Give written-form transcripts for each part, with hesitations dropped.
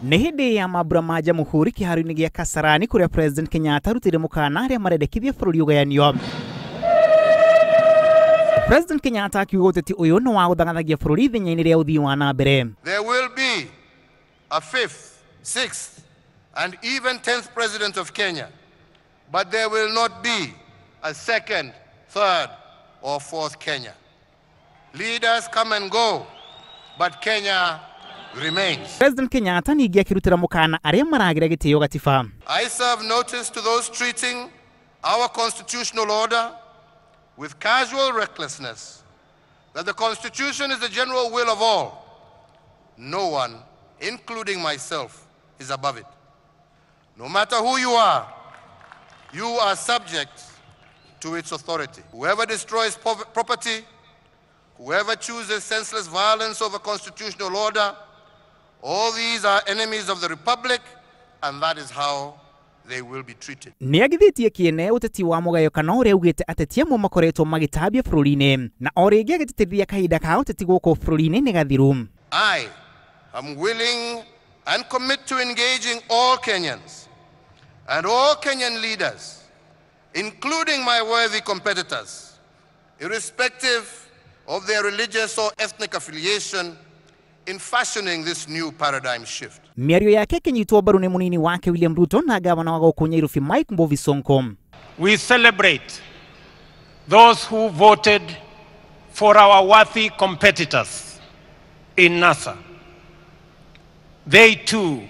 Nĩ hĩndĩ ya mambura ma Jamhuri kĩharo-inĩ gĩa Kasarani kũrĩa President Kenyatta arutĩire mũkana arĩa marendekithia bũrũri ũgayanio. President Kenyatta akiuga ũteti ũyũ nĩ wa gũthangathagia bũrũri ithenya-inĩ rĩa ũthii wa na mbere. There will be a fifth, sixth, and even 10th president of Kenya, but there will not be a second, third, or fourth Kenya. Leaders come and go, but Kenya remains. President Kenyatta ningĩ akĩrutĩra mũkana arĩa maragĩra gĩtĩo gatiba. I serve notice to those treating our constitutional order with casual recklessness that the Constitution is the general will of all. No one, including myself, is above it. No matter who you are subject to its authority. Whoever destroys property, whoever chooses senseless violence over constitutional order, all these are enemies of the Republic, and that is how they will be treated. Nĩ agithĩtie kĩene ũteti wa mũgayũkano ũrĩa augĩte ateti amwe makoretwo magĩtambia bũrũri-inĩ na o rĩngĩ agĩtĩtĩrithia kahinda ka ũteti gũkũ bũrũri-inĩ nĩ gathiru. I am willing and commit to engaging all Kenyans and all Kenyan leaders, including my worthy competitors, irrespective of their religious or ethnic affiliation, in fashioning this new paradigm shift. Mĩario yake ĩkĩnyitwo mbaru nĩ mũnini wake William Ruto na gavana wa gũkũ Nyairobi Mike Mbuvi Sonko. We celebrate those who voted for our worthy competitors in NASA. They too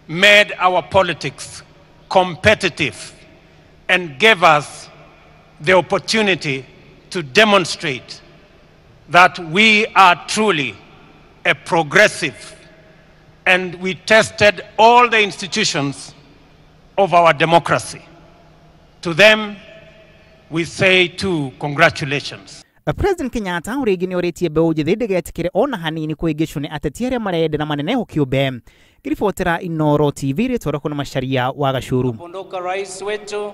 made our politics competitive and gave us the opportunity to demonstrate that we are truly a progressive, and we tested all the institutions of our democracy. To them, we say too, congratulations. President Kenyatta ũrĩngĩ nĩ orĩtie mbeũ njĩthĩ ndĩgetĩkĩre ona hanini kũhĩngĩcwo nĩ ateti arĩa mareyendera manene kĩũmbe. Ngĩribotera Inooro TV rĩtwa rĩakwa nĩ Macharia wa Gacuru. Ondoka rais wetu.